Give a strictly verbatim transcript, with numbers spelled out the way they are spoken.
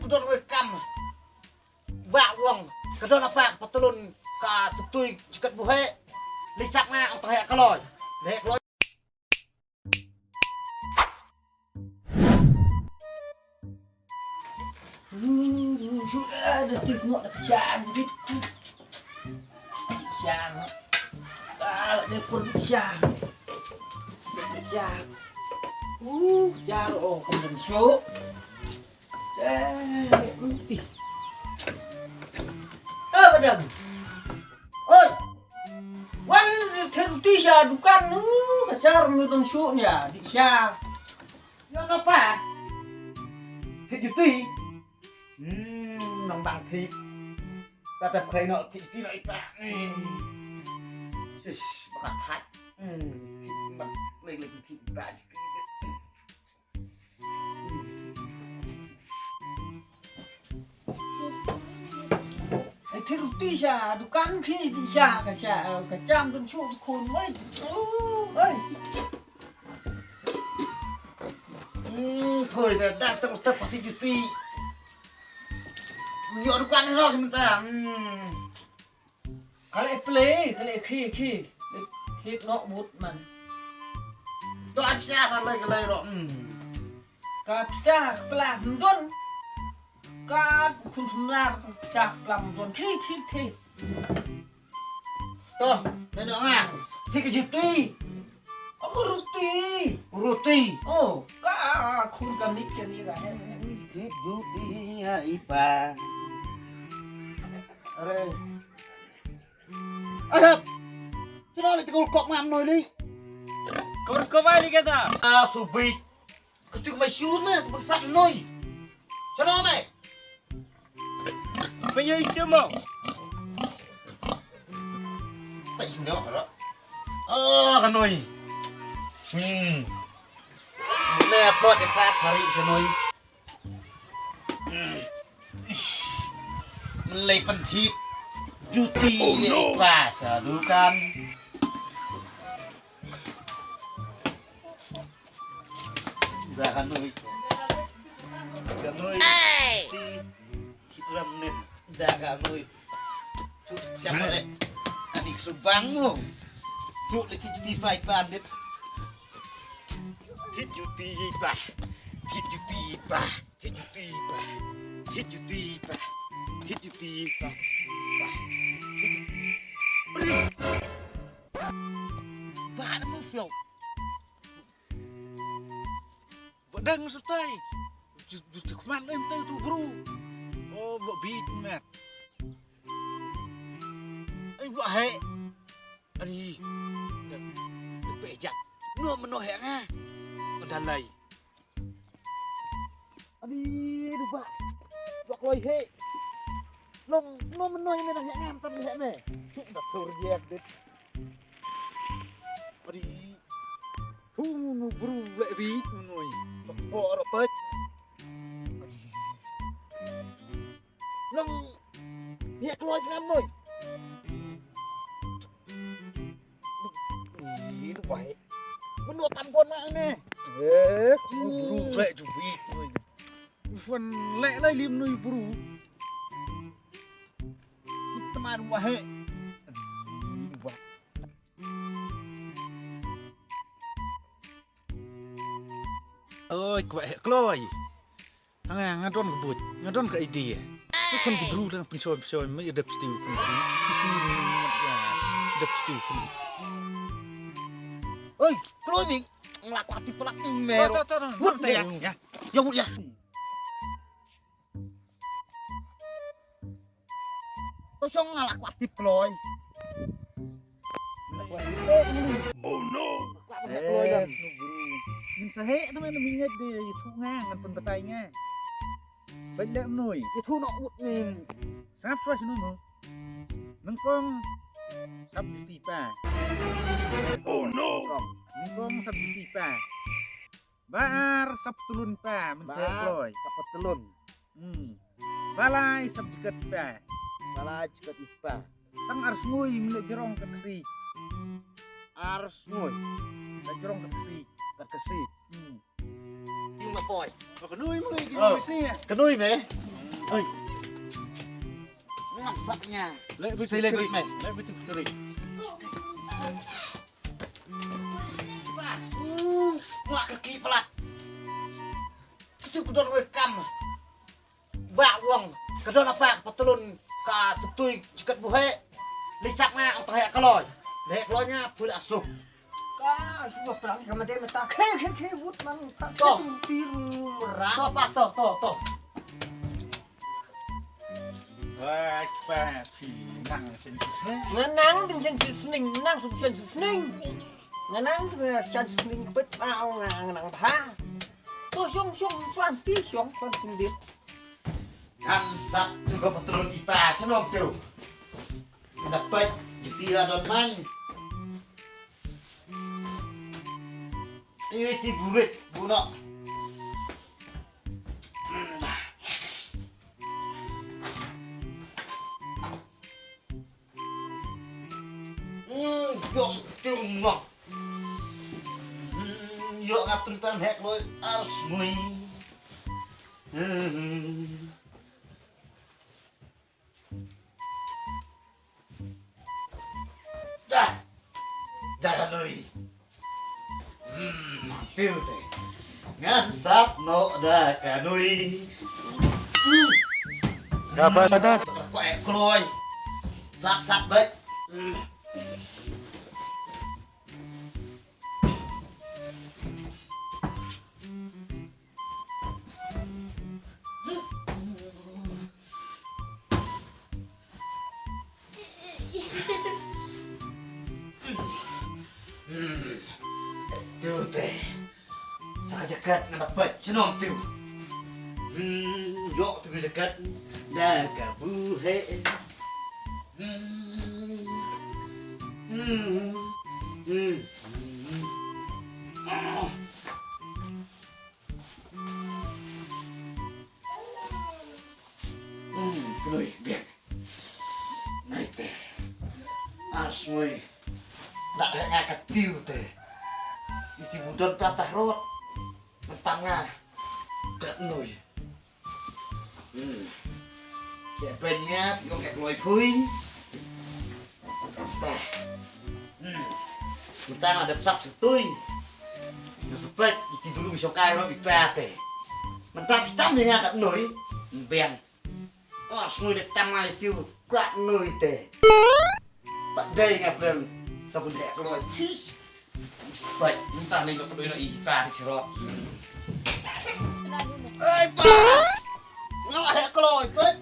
Don wei kam. Ba wong. Ka don apa ka patlun ka septui jikat buhe. Lisak na ang tahe kaloi. Leh kaloi. Sudah ada tip nok dah kesian. Siang. Kal dapur di siang. Siang. Uh, jar oh kembang syuk. Eh, ruti. Eh, badam. Oi. Wan ruti sha dukan. Uh, kacar mi dong syuk nya di sha. Ïa napa? Thik juti. Hmm, nang bang thik. Tatap khai no thik juti no ipa. Hmm. Sis, bakat thik. Hmm, thik bang lei lei thik ipa juti. Ai thik ruti sha dukan khi ti sha ka sha ka cham dun shu tu khun wei. Oh, wei. Hmm, khoi da dak step step pati juti. Nyo dukan ni rok minta. Hmm. Kale play, kale khi khi. Hit nok but man. To apsa kale kale rok. Hmm. Ka psa ka pla mdon. Ka khun sumlar psa ka pla mdon. Khi khi khi. To, neno nga. Thik juti. Aku ruti. Ruti. Oh, ka khun ka mit ka ni ka he. Thik juti ya ipa. Are. Ahap. Chino le tikul kok mam noi li. Kor ko bai li kata. Ah, subit. Katu mai shun me, tu bangsa noi. Chano me. Penyo istimewa. Penyo ro. Oh, kanoi. Hmm. Ne plot e pat hari sanoi. Hmm. Ish. Lei penthit. Juti pas dukan. Da kanoi. Kanoi. Hey! Ti. Kit ram nen. Da kanoi. Chu siapa le? Ani subang mo. Chu le kit di fai pandit. Kit juti pa. Kit juti pa. Kit juti pa. Kit juti pa. Kit juti pa. Kit juti. Bri. Ba na mo fiau. Ba dang sutai. Ju ju kman em tai tu bru. Oh, ba bit mat. Ai ba he. Ani. Pe jak. No meno he nga. Dalai. Ani du ba. Ba kloi he. Long no meno he me na he nga tam he me. Chuk da thur yak dit. Adi. Thu nu bru le bit nu noi. Sok po ro pet. Nang ye kloi kan noi. Ih, lu bai. Menu tan pon na ne. Eh, bru le ju bit noi. Fan le le lim noi bru. Teman wahai. Oi, kwah heh kloi. Hanga nga don ka buit, nga don ka idea. Ka khun ka bru dang pynshoi pynshoi, ma ïa dep stiu khun. Sisi dep stiu khun. Oi, kloi ni. Nga la kwah tip pelak ni mero. To to to. Mut ya. Ya mut ya. Ko song nga la kwah tip kloi. Oh no. Kwah tip kloi dah. Min sahek nama mingat de itu nga ngan pun betai nga. Baik dah menui. Itu nak ut min. Sap swa sinu mo. Nengkong sap juti pa. Oh no. Nengkong sap juti pa. Ba ar sap tulun pa men se kloi. Sap tulun. Hmm. Ba lai sap jikat pa. Ba lai jikat pa. Tang ar sngui men le jirong kat kesi. Ar sngui. Le jirong kat kesi. Kat kesi. Hmm. Yung ma poi. Ka nui mo ki nui si. Ka nui me. Oi. Ngam sak nia. Leh bit, leh bit, leh bit tu teri. Ba. Ngak kaki pelat. Kitu ku don wei kam. Ba wong. Ka don apa ka patlun ka septui jikat buhe. Lisak na ang tahe kaloi. Leh kaloi nya pul asuk. Ka suwa perang ka mate mata. Khe, khe, khe, wut man. To. Tir merang. To, pa, to, to, to. Wah, pa, phi nang sen susning. Nga nang ding sen susning, nang suk sen susning. Nga nang ding sen susning, pet pa, nga, nga nang pha. To shong, shong, swan, ti shong, swan, sindit. Ngan sap tu ka patron ipa, senong tu. Dapat di tira don man. Ini ti burit, buno. Hmm, yong tung no. Hmm, yong atun tan hek loi as mui. Hmm. Dah. Dah lui. Hmm, piu te. Ngan sap no da ka nui. Ka ba da. Ko e kloi. Sap sap bet. Hmm. Hmm. Tu te. Sa ka jakat na dapat senong tu. Hmm, yok tu ka jakat na ka buhe. Hmm. Hmm. Hmm. Hmm. Hmm, knoi biang. Nai te. Asmoi. Dak hek nga ka tiu te. Iti budon patah rot. Mentang nga. Dak noi. Hmm. Ke ben nga, pi ong ke kloi phui. Tah. Hmm. Mentang ada pesap setui. Ngesepet, iti dulu misokai ro pi pate. Mentang pitam ni nga dak noi. Biang. Oh, sngui de tang ai tiu, kwat nui te. Pat dei nga friend, ta pun dek kloi tis. Bai, minta ni lo pedoi no i pa di cerot. Ai pa. Ngala hek kloi, pat.